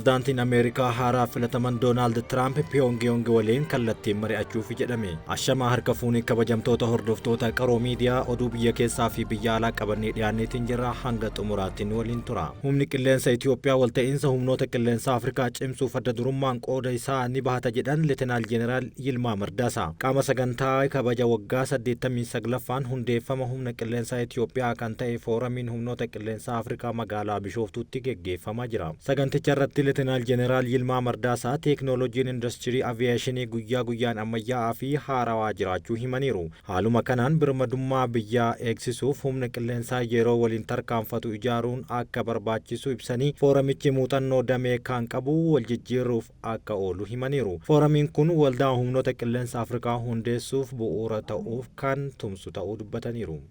Pireezidaantiin Ameerikaa haaraa filataman Doonaald Tiraamp Piyoongiyoong waliin kallattiin mari'achuuf jedhame. Ashamaa, harka fuunii, kabajamtoota hordoftoota Qaroo Miidiyaa, oduu biyya keessaa fi biyya alaa qabannee dhiyaanneetiin jirra, hanga xumuraatti nu waliin tura. Humni qilleensa Itoophiyaa walta'iinsa humnoota qilleensaa Afrikaa cimsuuf adda durummaan qooda isaa ni bahata jedhan Leetenaal Jeneraal Yilmaa Mardaasaa. Qaama sagantaa kabaja waggaa 89ffaan hundeeffama humna qilleensaa Itoophiyaa kan ta'e fooramiin humnoota qilleensaa Afrikaa magaalaa Bishooftuutti geggeeffamaa jira. Saganticha irratti Leetenaal Jeneraal Yilmaa Mardaasaa teeknooloojiin industirii aviyeeshinii guyyaa guyyaan ammayyaa'aa fi haarawaa jiraachuu himaniiru. Haaluma kanaan birmadummaa biyyaa eegsisuuf humna qilleensaa yeroo waliin tarkaanfatu ijaaruun akka barbaachisu ibsanii, fooramichi muuxannoo damee kan qabu wal jijjiiruuf akka oolu himaniiru. Fooramiin kun waldaa humnoota qilleensa Afrikaa hundeessuuf bu'uura ta'uuf kan tumsu ta'uu dubbataniiru.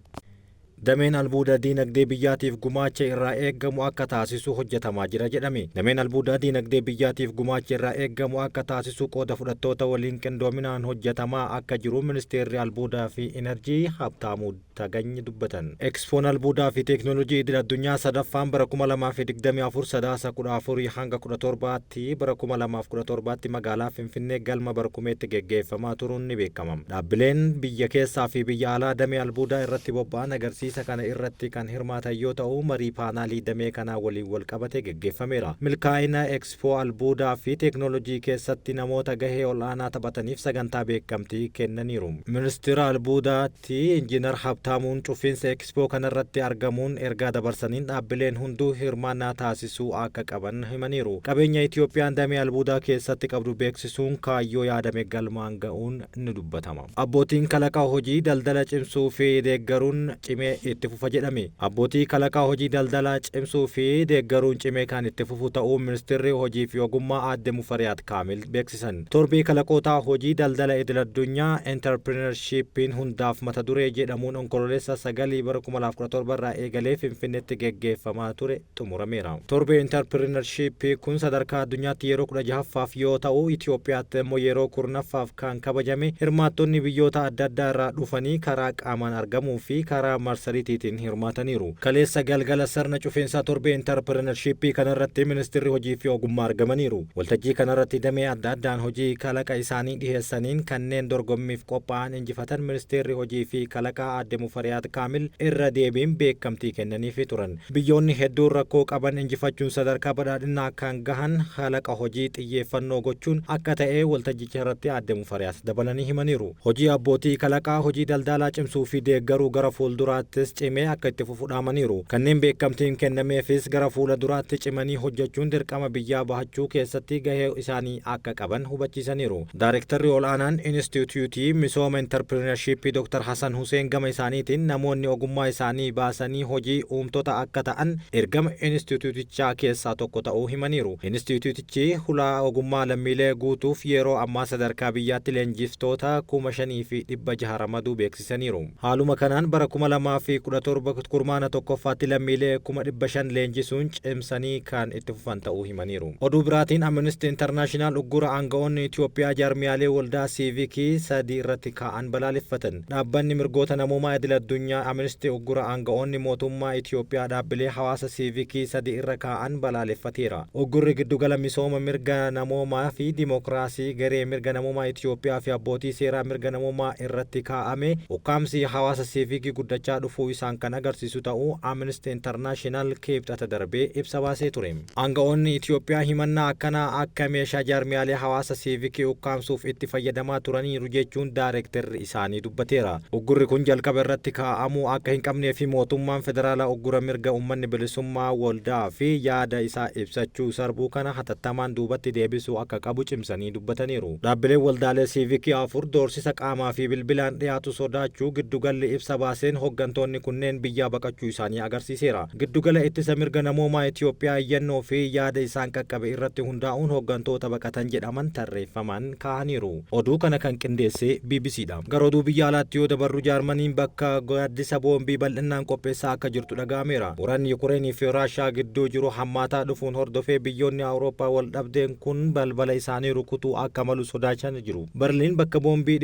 Dameen albuuda diinagdee biyyaatiif gumaacha irraa eeggamu akka taasisu hojjetamaa jira jedhame. Dameen albuudaa diinagdee biyyaatiif gumaacha irraa eeggamu akka taasisu qooda fudhattoota waliin qindoominaan hojjetamaa akka jiru Ministeerri Albuudaa fi Inerjii Habtaamuu Tagany dubbatan. Ekspoon albuudaa fi teeknoolojii idil addunyaa sadaffaan bara 2024 Sadaasa 14 hanga 17tti bara 2017tti magaalaa Finfinnee galma Barkumeetti geggeeffamaa turuun ni beekama. Dhaabbileen biyya keessaa fi biyya alaa damee albuudaa irratti bobba'an agarsiisa kana irratti kan hirmaatan yoo ta'u, marii paanaalii damee kanaa waliin wal qabate geggeeffameera. Milkaa'ina ekspoo albuudaa fi teeknoolojii keessatti namoota gahee ol'aanaa taphataniif sagantaa beekamtii kennaniiru. Ministeera albuudaatti Injiinar Habtaamuun cufiinsa ekspoo kanarratti argamuun ergaa dabarsaniin dhaabbileen hunduu hirmaannaa taasisuu akka qaban himaniiru. Qabeenya Itoophiyaan damee albuudaa keessatti qabdu beeksisuun kaayyoo yaadame galmaan ga'uun ni dubbatama. Abbootiin kalaqaa hojii daldala cimsuu fi deeggaruun cimee itti fufa jedhame. Abbootii kalaqaa hojii daldalaa cimsuu fi deeggaruun cimee kan itti fufu ta'uu Ministeerri Hojii fi Ogummaa Aadde Mufariyaat Kaamil beeksisan. Torbii kalaqootaa hojii daldala idil addunyaa "Entrepreneurshippiin hundaaf" mata duree jedhamuun Onkololeessa 9 bara 2017 irraa eegalee Finfinneetti geggeeffamaa ture xumurameera. Torbee entrepreneurshippii kun sadarkaa addunyaatti yeroo 16ffaaf yoo ta'u, Itoophiyaatti immoo yeroo 10ffaaf kan kabajame, hirmaattonni biyyoota adda addaa irraa dhufanii karaa qaamaan argamuu fi karaa marsariitiitiin hirmaataniiru. Kaleessa galgala sirna cufiinsaa torbee entrepreneurshippii kanarratti Ministeerri Hojii fi Ogummaa argamaniiru. Waltajjii kanarratti damee adda addaan hojii kalaqa isaanii dhiheessaniin kanneen dorgommiif qophaa'an injifatan Ministeerri Hojii fi Kalaqaa Aadde Mufariyaat Kaamil irra deebiin beekamtii kennaniifii turan. Biyyoonni hedduun rakkoo qaban injifachuun sadarkaa badhaadhinaa kan gahan kalaqa hojii xiyyeeffannoo gochuun akka ta'e waltajjicha irratti Aadde Mufariyaat dabalanii himaniiru. Hojii abbootii kalaqaa hojii daldalaa cimsuu fi deeggaruu gara fuulduraattis cimee akka itti fufu dhaamaniiru. Kanneen beekamtiin kennameefis gara fuula duraatti cimanii hojjechuun dirqama biyyaa bahachuu keessatti gahee isaanii akka qaban hubachiisaniiru. Daarektarri ol'aanaan Inistituutii Misooma Entrepreneurshippii Dr. Hasan Huseen gama isaaniitiin namoonni ogummaa isaanii baasanii hojii uumtota akka ta'an ergama inistituutichaa keessaa tokko ta'uu himaniiru. Inistituutichi hulaa ogummaa lammiilee guutuuf yeroo ammaa sadarkaa biyyaatti leenjiftoota 5600 ramaduu beeksisaniiru. Haaluma kanaan bara 2017 kurmaana tokkoffaatti lammiilee 500,000 leenjisuun cimsanii kan itti fufan ta'uu himaniiru. Oduu biraatiin Amnesty International uggura aanga'oonni Itoophiyaa jaarmiyaalee waldaa siivikii sadii irratti kaa'an balaaleffatan. Dhaabbanni mirgoota namoomaa idil addunyaa Amnesty uggura aanga'oonni mootummaa Itoophiyaa dhaabbilee hawaasa siivikii sadii irra kaa'an balaaleffateera. Uggurri Giddugala Misooma Mirga Namoomaa fi Dimookiraasii, Garee Mirga Namoomaa Itoophiyaa fi abbootii seeraa mirga namoomaa irratti kaa'ame ukkaamsi hawaasa siivikii guddachaa dhufuu isaan kan agarsiisu ta'uu Amnesty International Kibxata darbee ibsa baasee ture. Aanga'oonni Itoophiyaa himannaa akkanaa akka meeshaa jaarmiyaalee hawaasa siivikii ukkaamsuuf itti fayyadamaa turaniiru jechuun daarektarri isaanii dubbateera. Uggurri kun jalqaba irratti kaa'amuu akka hin qabnee fi mootummaan federaalaa uggura mirga uummanni bilisummaa waldaa fi yaada isaa ibsachuu sarbuu kana hatattamaan duubatti deebisuu akka qabu cimsanii dubbataniiru. Dhaabbileen waldaalee siivikii afur doorsisa qaamaa fi bilbilaan dhiyaatu sodaachuu giddugalli ibsa baaseen hooggantoonni kunneen biyyaa baqachuu isaanii agarsiiseera. Giddugala Ittisa Mirga Namoomaa Itoophiyaa iyyannoo fi yaada isaan qaqqabe irratti hundaa'uun hooggantoota baqatan jedhaman tarreeffaman kaa'aniiru. Oduu kana kan qindeesse BBCdha. Gara oduu biyya alaatti yoo dabarru, Jaarmaniin bakka gaaddisa boombii bal'inaan qopheessaa akka jirtu dhaga'ameera. Waraanni Yukureenii fi Raashaa gidduu jiru hammaataa dhufuun hordofee biyyoonni Awurooppaa wal dhabdeen kun balbala isaanii rukutuu akka malu sodaachaa jiru. Berliin bakka boombii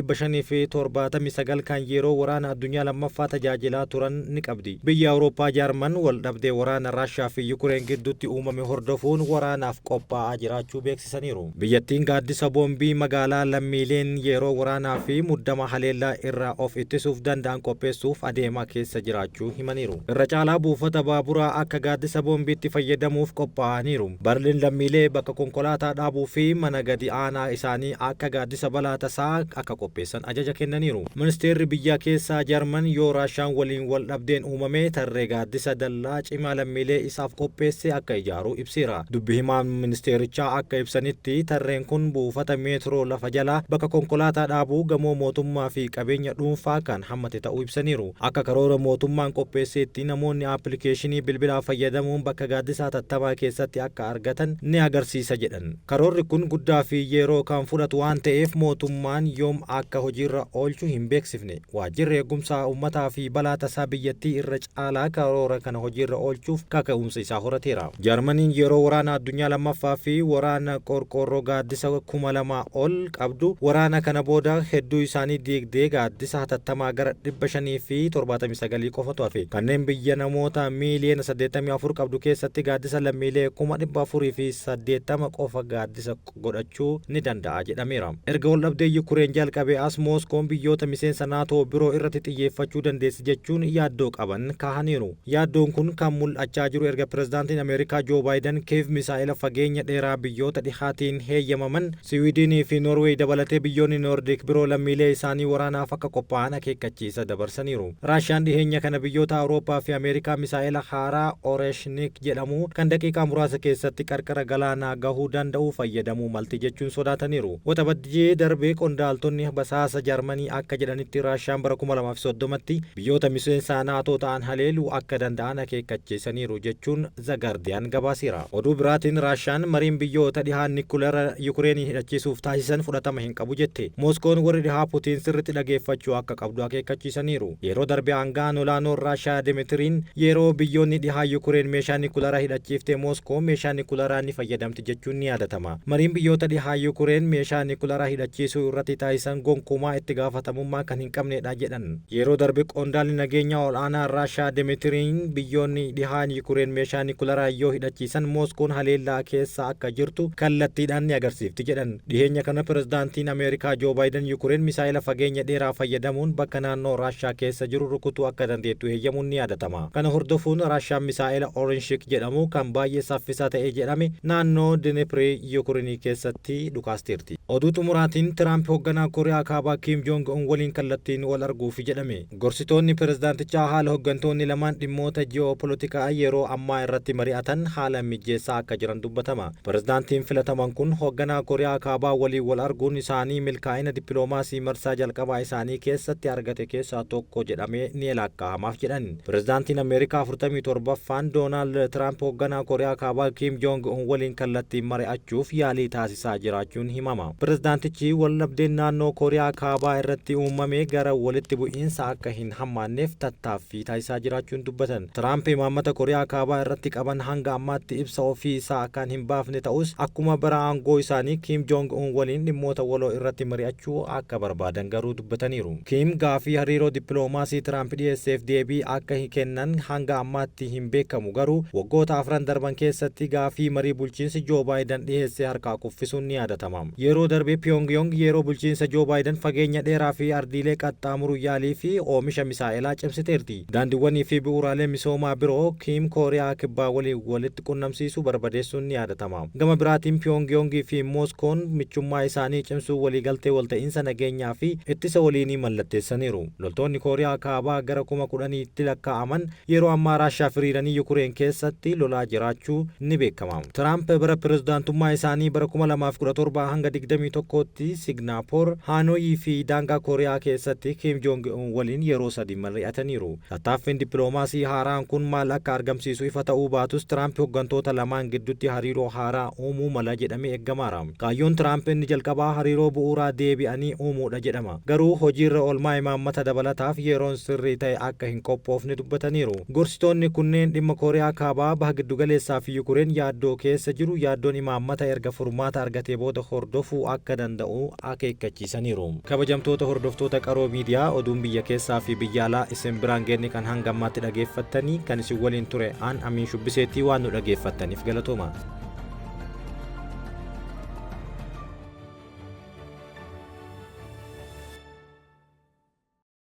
579 kan yeroo waraana addunyaa lammaffaa tajaajilaa turan ni qabdi. Biyya Awurooppaa Jaarman wal dhabdee waraana Raashaa fi Yukureen gidduutti uumame hordofuun waraanaaf qophaa'aa jiraachuu beeksisaniiru. Biyyattiin gaaddisa boombii magaalaa lammiileen yeroo waraanaa fi muddama haleellaa irraa of ittisuuf danda'an qopheessuuf adeemaa keessa jiraachuu himaniiru. Irra caalaa buufata baaburaa akka gaaddisa boombiitti fayyadamuuf qophaa'aniiru. Berliin lammiilee bakka konkolaataa dhaabuu fi mana gadi aanaa isaanii akka gaaddisa balaa tasaa akka qopheessan ajaja kennaniiru. Ministeerri biyya keessaa Jarman yoo Raashaan waliin wal dhabdeen uumame tarree gaaddisa dallaa cimaa lammiilee isaaf qopheesse akka ijaaru ibseera. Dubbi himaan ministeerichaa akka ibsanitti tarreen kun buufata meetiroo lafa jalaa, bakka konkolaataa dhaabuu, gamoo mootummaa fi qabeenya dhuunfaa kan hammate ta'uu ibsaniiru. Akka karoora mootummaan qopheesseetti namoonni aappilikeeshinii bilbilaa fayyadamuun bakka gaaddisaa tattamaa keessatti akka argatan ni agarsiisa jedhan. Karoorri kun guddaa fi yeroo kan fudhatu waan ta'eef mootummaan yoom akka hojiirra oolchu hin beeksifne. Waajjirri eegumsaa uummataa fi balaa tasaa biyyattii irra caalaa karoora kana hojiirra oolchuuf kaka'umsa isaa horateera. Jaarmaniin yeroo waraana addunyaa lammaffaa fi waraana qorqoorroo gaaddisa 2000 ol qabdu, waraana kana booda hedduu isaanii diigdee gaaddisa hatattamaa gara 579 qofatu hafe. Kanneen biyya namoota miiliyoona 84 qabdu keessatti gaaddisa lammiilee 480,000 qofa gaaddisa godhachuu ni danda'a jedhameera. Erga wal dhabdee Yukureen jalqabee as Mooskoon biyyoota miseensa Naatoo biroo irratti xiyyeeffachuu dandeessi jechuun yaaddoo qaban kaahaniiru. Yaaddoon kun kan mul'achaa jiru erga pirezidaantiin Ameerikaa Joo Baayiden Keev misaa'ila fageenya dheeraa biyyoota dhihaatiin heeyyamaman Siwiidinii fi Noorweey dabalatee biyyoonni Noordik biroo lammiilee isaanii waraanaaf akka qophaa'an akeekkachiisa dabarsaniiru. Raashaan dhiheenya kana biyyoota Awurooppaa fi Ameerikaa misaa'ila haaraa Oreshnik jedhamu kan daqiiqaa muraasa keessatti qarqara galaanaa gahuu danda'u fayyadamuu malti jechuun sodaataniiru. Waxabajjii darbee qondaaltonni basaasa Jarmanii akka jedhanitti Raashaan bara 2030tti biyyoota miseensa Naatoo ta'an haleeluu akka danda'an akeekkachiisaniiru jechuun The Guardian gabaaseera. Oduu biraatiin Raashaan mariin biyyoota dhihaa nikuleera Yukureenii hidhachiisuuf taasisan fudhatama hin qabu jette. Mooskoon warri dhihaa Putiin sirriitti dhageeffachuu akka qabdu akeekkachiisaniiru. Yeroo darbe aangaan olaanoon Raashaa Demetiriin yeroo biyyoonni dhihaa Yukureen meeshaa nikuleeraa hidhachiiftee Mooskoo meeshaa nikuleeraa ni fayyadamti jechuun ni yaadatama. Mariin biyyoota dhihaa Yukureen meeshaa nikuleeraa hidhachiisuu irratti taasisan gonkumaa itti gaafatamummaa kan hin qabnedha jedhan. Yeroo darbe qondaalli nageenyaa ol'aanaa Raashaa Demetiriin biyyoonni dhihaa Yukureen meeshaa nikuleeraa yoo hidhachiisan Mooskoon haleellaa keessa akka jirtu kallattiidhaan ni agarsiifti jedhan. Dhiheenya kana pirezidaantiin Ameerikaa Joo Baayiden Yukureen misaa'ila fageenya dheeraa fayyadamuun bakka naannoo Raashaa keessa jiru rukutuu akka dandeettu heeyyamuun ni yaadatama. Kana hordofuun Raashaan misaa'ila Orenshik jedhamu kan baay'ee saffisaa ta'e jedhame naannoo Dinipirii Yukureenii keessatti dhukaasteerti. Oduu xumuraatiin Tiraamp hoogganaa Kooriyaa Kaabaa Kim Jong Un waliin kallattiin wal arguufi jedhame. Gorsitoonni pirezidaantichaa haala hooggantoonni lamaan dhimmoota ji'oopolitikaa yeroo ammaa irratti mari'atan haala mijeessaa akka jiran dubbatama. Pirezidaantiin filataman kun hoogganaa Kooriyaa Kaabaa waliin wal arguun isaanii milkaa'ina dippiloomaasii marsaa jalqabaa isaanii keessatti argate keessaa tokko jedhamee ni lakkaa'amaaf jedhan. Pirezidaantiin Ameerikaa 47ffaan Doonaald Tiraamp hoogganaa Kooriyaa Kaabaa Kim Jong Un waliin kallattiin mari'achuuf yaalii taasisaa jiraachuun himama. Pirezidaantichi wal dhabdeen naannoo Kooriyaa Kaabaa irratti uumame gara walitti bu'iinsa akka hin hammaanneef tattaaffii taasisaa jiraachuun dubbatan. Tiraamp imaammata Kooriyaa Kaabaa irratti qaban hanga ammaatti ibsa ofii isaa kan hin baafne ta'us akkuma bara aangoo isaanii Kim Jong Un waliin dhimmoota waloo irratti mari'achuu akka barbaadan garuu dubbataniiru. Kim gaafii hariiroo dippiloomaasii Tiraamp dhiyeesseef deebii akka kennan hanga ammaatti hin beekamu, garuu waggoota afran darban keessatti gaafii marii bulchiinsi Joo Baayiden dhiyeesse harkaa kuffisuun ni yaadatama. Yeroo darbe Pyongyong yeroo bulchiinsa Joo Baayiden fageenya dheeraa fi ardiilee qaxxaamuru yaalii fi oomisha misaa'elaa cimsiteerti. Daandiiwwanii fi bu'uuraalee misoomaa biroo Kim Kooriyaa Kibbaa waliin walitti qunnamsiisuu barbadeessuun ni yaadatama. Gama biraatiin Pyongyong fi Mooskoon michummaa isaanii cimsuu waliigaltee walta'iinsa nageenyaa fi ittisa waliinii mallatteessaniiru. Loltoonni Kooriyaa Kaabaa gara 10,000tti lakkaa'aman yeroo ammaa Raashaa firiiranii Yukureen keessatti lolaa jiraachuu ni beekama. Tiraamp bara pirezidaantummaa isaanii bara 2017 hanga 21tti Signaappoor, Haanoyii fi daangaa Kooriyaa keessatti Kim Jong Un waliin yeroo sadi mari'ataniiru. Tattaaffiin dippiloomaasii haaraan kun maal akka argamsiisu ifa ta'uu baatus Tiraamp hooggantoota lamaan gidduutti hariiroo haaraa uumuu mala jedhamee eeggamaara. Kaayyoon Tiraamp inni jalqabaa hariiroo bu'uuraa deebi'anii uumuudha jedhama. Garuu hojiirra oolmaa imaammata dabalataaf yeroon sirrii ta'e akka hin qophoofne dubbataniiru. Gorsitoonni kunneen dhimma Kooriyaa Kaabaa, Baha Giddugaleessaa fi Yukureen yaaddoo keessa jiru yaaddoon imaammata erga furmaata argatee booda hordofuu akka danda'u akeekkachiisaniiru. Kabajamtoota hordoftoota Qaroo Miidiyaa, oduun biyya keessaa fi biyya alaa Isin biraan geenne kan hanga ammaatti dhageeffattanii kan isin waliin ture aan Amiin Shubbiseetii waan nu dhageeffattaniif galatooma.